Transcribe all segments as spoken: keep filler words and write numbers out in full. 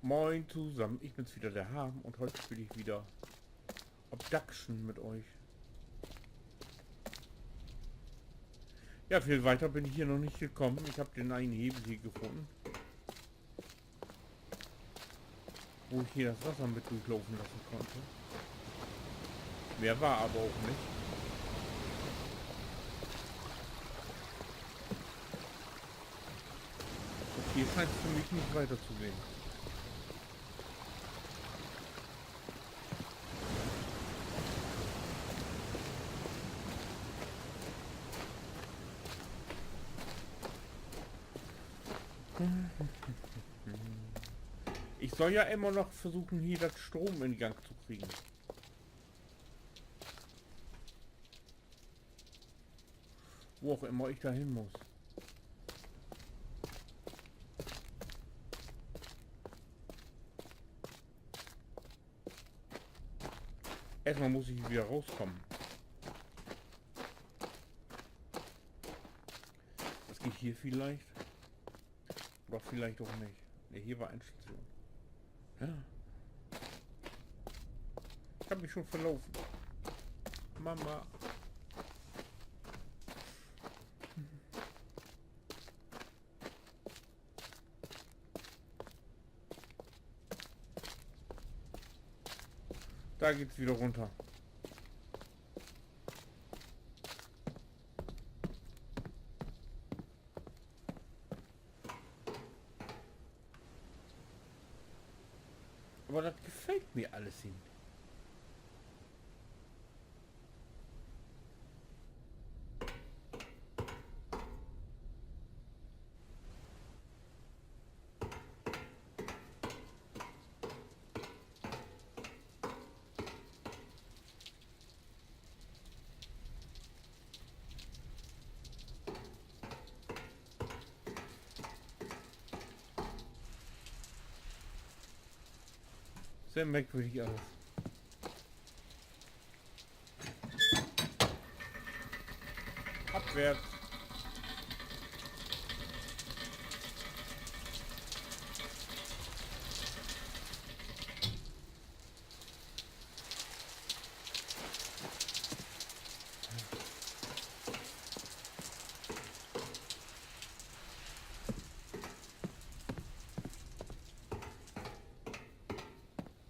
Moin zusammen, ich bin's wieder, der Harm, und heute spiele ich wieder Obduction mit euch. Ja, viel weiter bin ich hier noch nicht gekommen. Ich hab den einen Hebel hier gefunden, wo ich hier das Wasser mit durchlaufen lassen konnte. Mehr war aber auch nicht. Und hier scheint's für mich nicht weiterzugehen. Ich soll ja immer noch versuchen, hier das Strom in Gang zu kriegen. Wo auch immer ich da hin muss. Erstmal muss ich hier wieder rauskommen. Das geht hier vielleicht. Oder vielleicht auch nicht. Ne, hier war eine Station. Ja. Ich hab mich schon verlaufen. Mama. Da geht's wieder runter. Aber das gefällt mir alles hier. Sehr merkwürdig alles. Abwärts.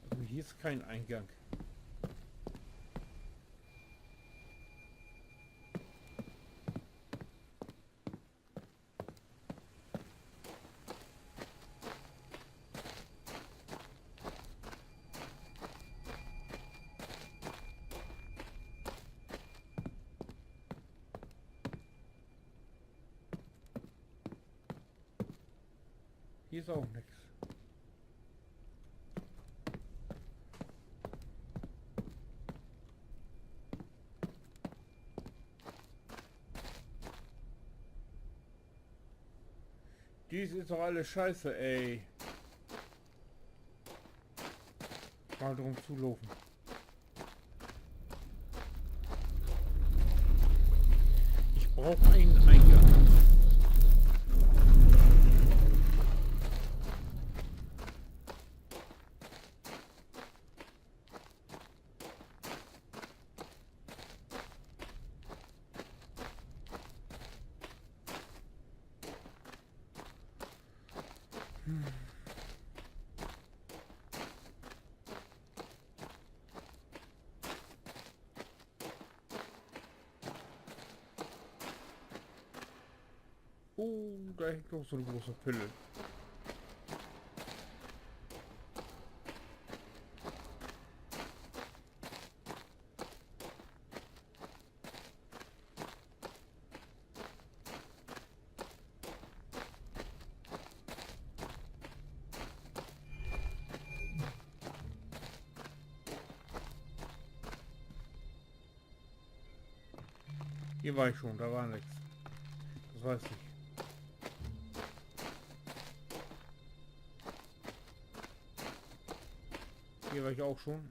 Also hier ist kein Eingang. Hier ist auch nix. Dies ist doch alles scheiße, ey. Mal drum zulaufen. Ich brauch einen Eingang. Oh, da hängt noch so 'ne große Pille. Hier war ich schon, da war nix. Das weiß ich. Hier war ich auch schon.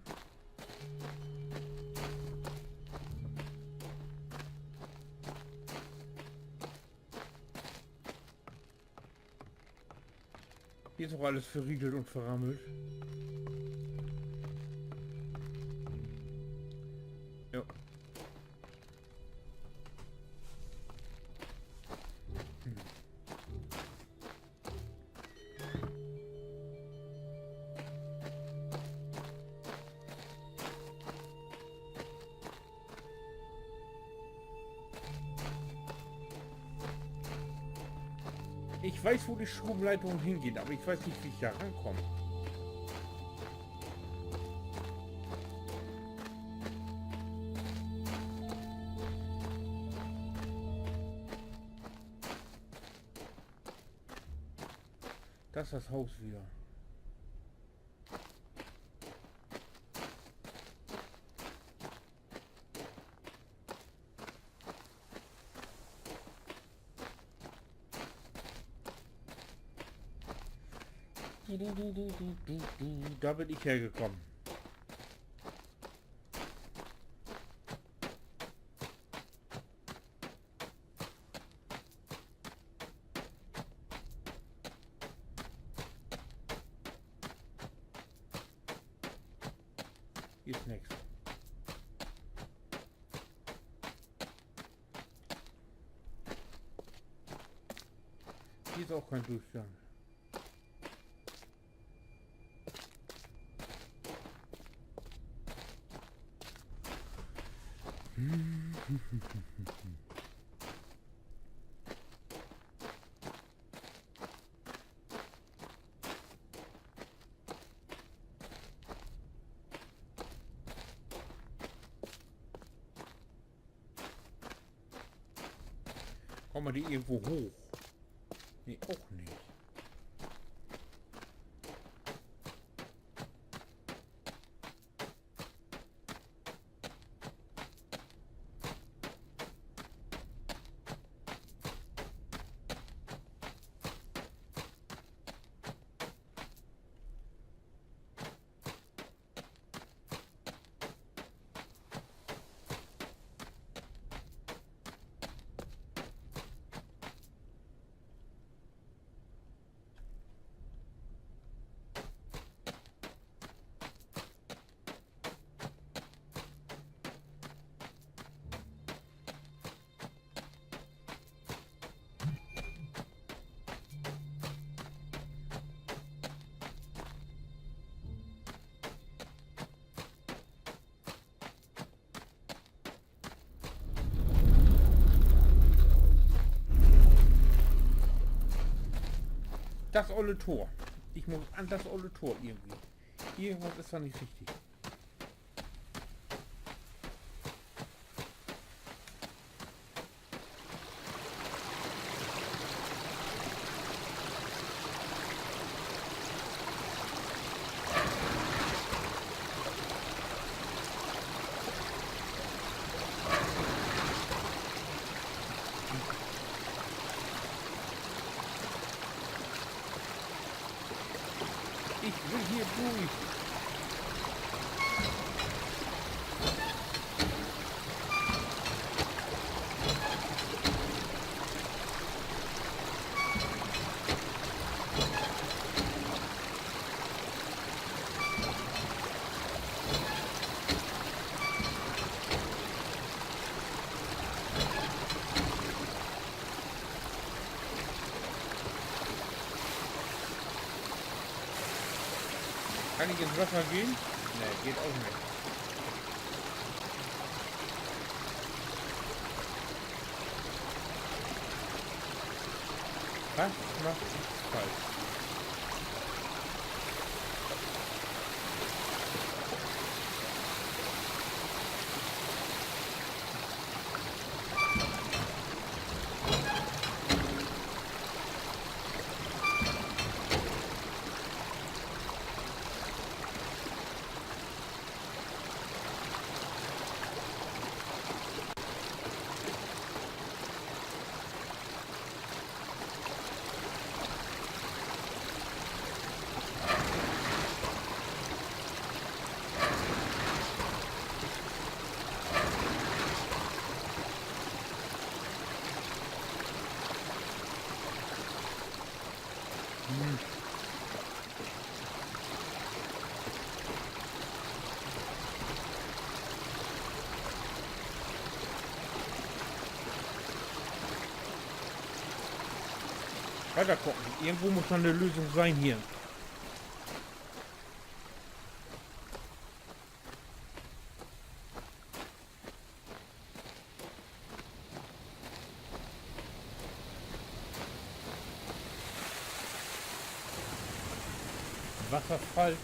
Hier is ok allens verriegelt un verrammelt. Jo. Ik weet, wo de Schruvenleitung hengeiht, aver ik weet nich, wo ik dor rankaam. Dat is dat Huus weer. Dor bün ik herkamen. Hier is nix. Hier is ok keen Dörgang. Kaam man dor irgendwo hooch? Nee, ok nich. Dat olle Tor. Ik mutt an dat olle Tor irgendwie. Irgendwat is dor nich richtig. Ik will hier dör. Kann ik in't Wasser gahn? Nee, geiht ok nich. Wat maak ik falsch? Weiter gucken. Irgendwo muss doch 'ne Lösung sein hier. Wasserfall.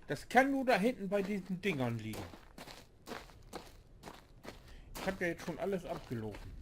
Das kann nur da hinten bei diesen Dingern liegen. Ich hab ja jetzt schon alles abgelaufen.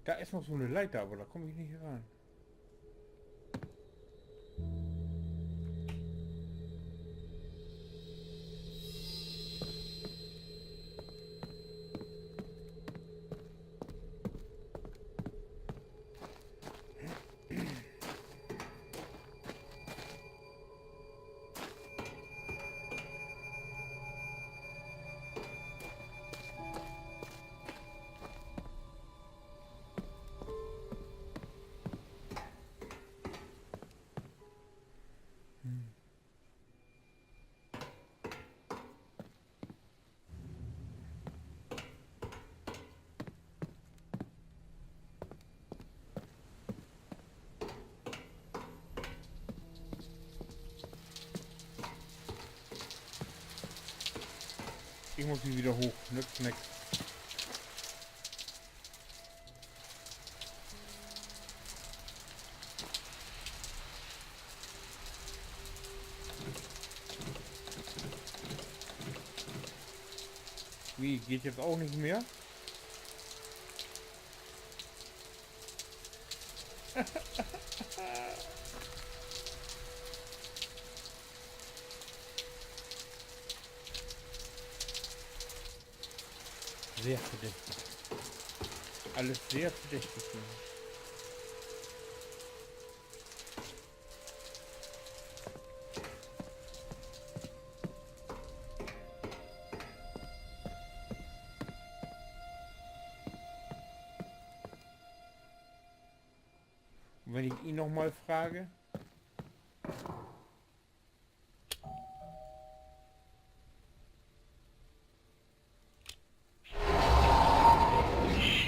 Da is noch so 'ne Leiter, aver dor kumm ik nich ran. Ik mutt hier wedder hooch, nützt nix. Wie, geht jetzt auch nicht mehr? Sehr verdächtig. Alles sehr verdächtig hier. Und wenn ich ihn noch mal frage?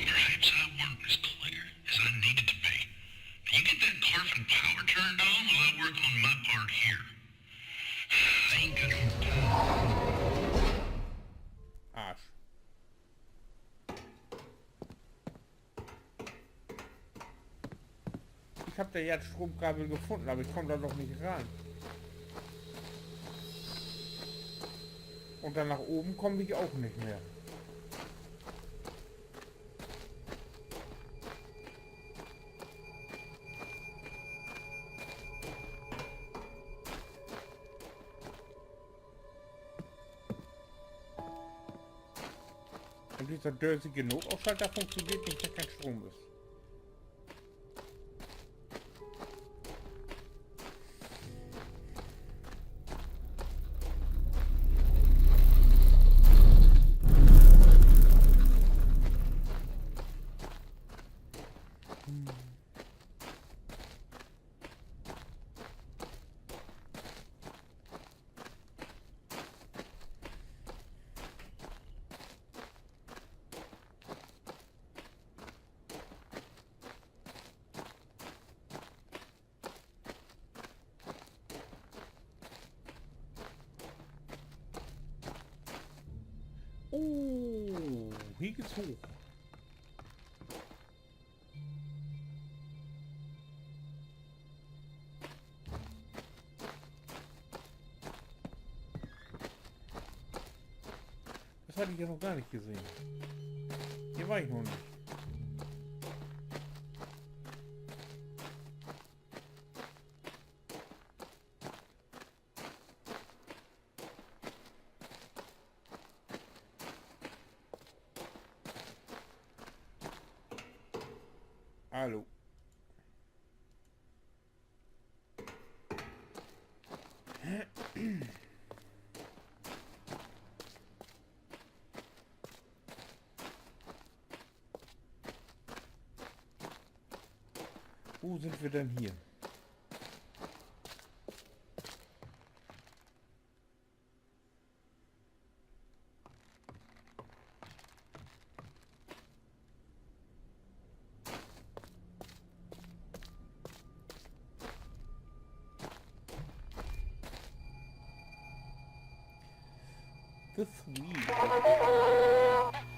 Perhaps I weren't as clear as I needed to be. Can you get that Carson power turned on while I work on my part here? I ain't got no time. Arsch. Ich hab da ja das Stromkabel gefunden, aber ich komm da noch nicht ran. Und dann nach oben komm ich auch nicht mehr. Und dieser dösige Notausschalter funktioniert nicht, wenn kein Strom ist. Oh, hier geht's hooch. Dat harr ik ja noch gor nich sehn. Hier weer ik noch nich. Hallo. Wo sünd wi denn hier?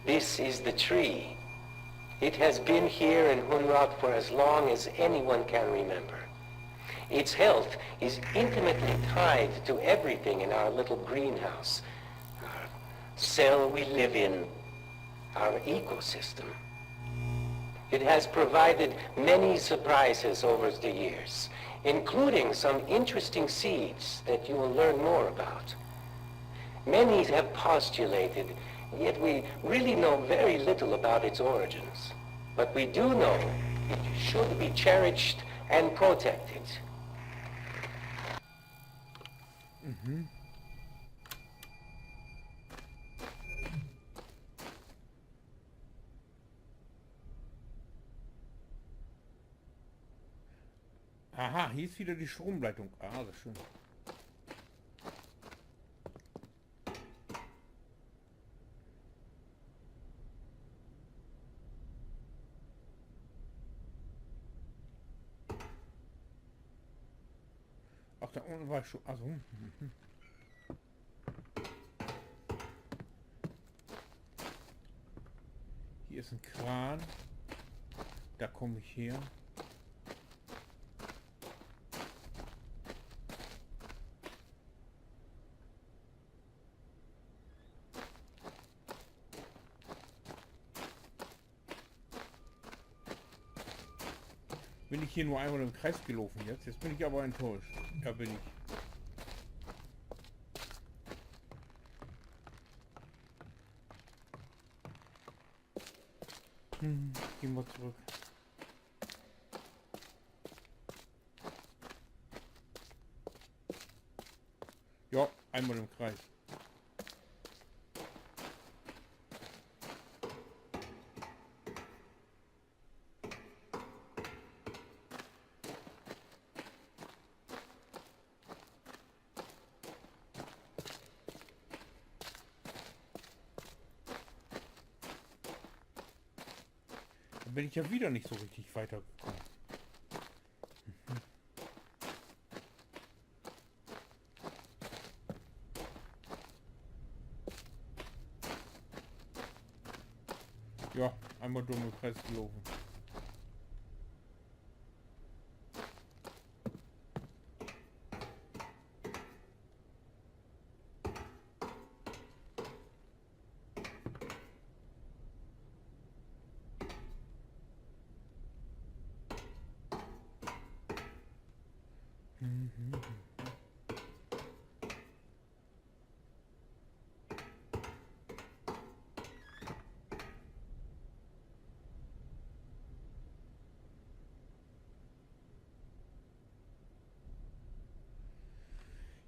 This is the tree. It has been here in Hunrad for as long as anyone can remember. Its health is intimately tied to everything in our little greenhouse, our cell we live in, our ecosystem. It has provided many surprises over the years, including some interesting seeds that you will learn more about. Many have postulated, yet we really know very little about its origins. But we do know it should be cherished and protected. Mhm. Aha, hier is wieder de Stroomleitung. Ah, dat is schöön. Ach, dor ünnen weer ik schon. Also, mhm. Hier is en Kran. Dor kaam ik her. Bün ik hier nu eenmal in'n Kreis gelopen jetzt? Jetzt bün ik aver enttäuscht. Dor bün ik. Hm, gahn wi trüch. Ja, eenmal in'n Kreis. Dor bün ik ja wieder nich so richtig weiterkamen. Ja, eenmal dumm in'n Kreis lopen.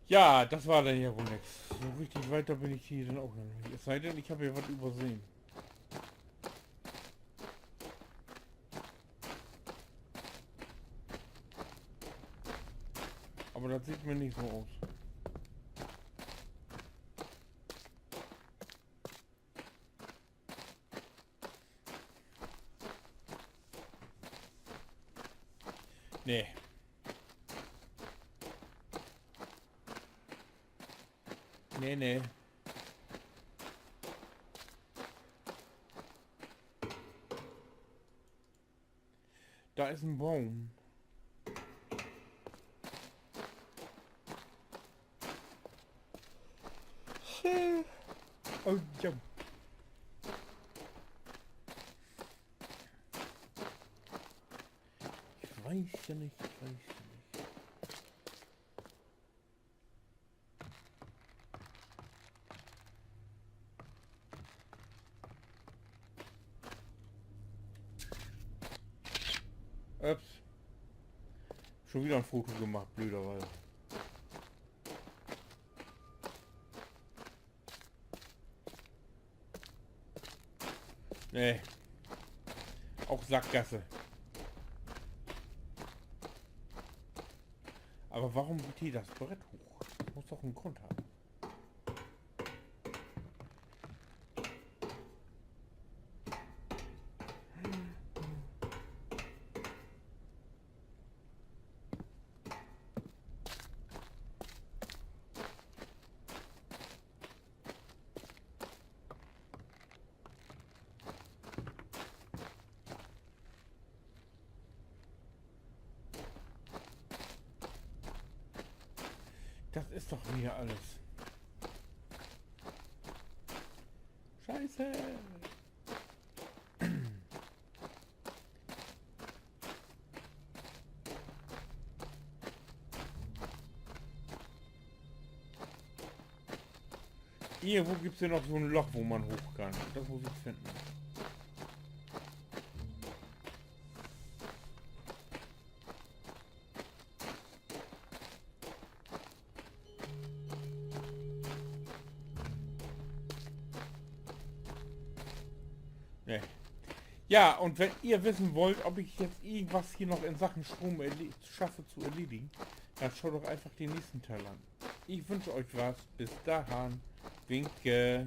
Ja, dat weer denn ja woll nix. So richtig weiter bün ik hier denn ok noch nich. Es sei denn, ik heff hier wat översehn. Aver dat süht mi nich so ut. Nee. Nee, nee. Dor is en Boom. Oh, ja. Ik weet ja nich, ik weet ja nich. Ups. Schon wieder en Foto gemacht, blöderweise. Nee. Auch Sackgasse. Aber warum geht hier das Brett hoch? Das muss doch einen Grund haben. Das ist doch hier alles. Scheiße. Irgendwo gibt's hier noch so 'n Loch, wo man hoch kann. Das muss ich finden. Nee. Ja, und wenn ihr wissen wollt, ob ich jetzt irgendwas hier noch in Sachen Strom erle-, schaffe zu erledigen, dann schaut doch einfach den nächsten Teil an. Ich wünsche euch was. Bis dahin. Winke.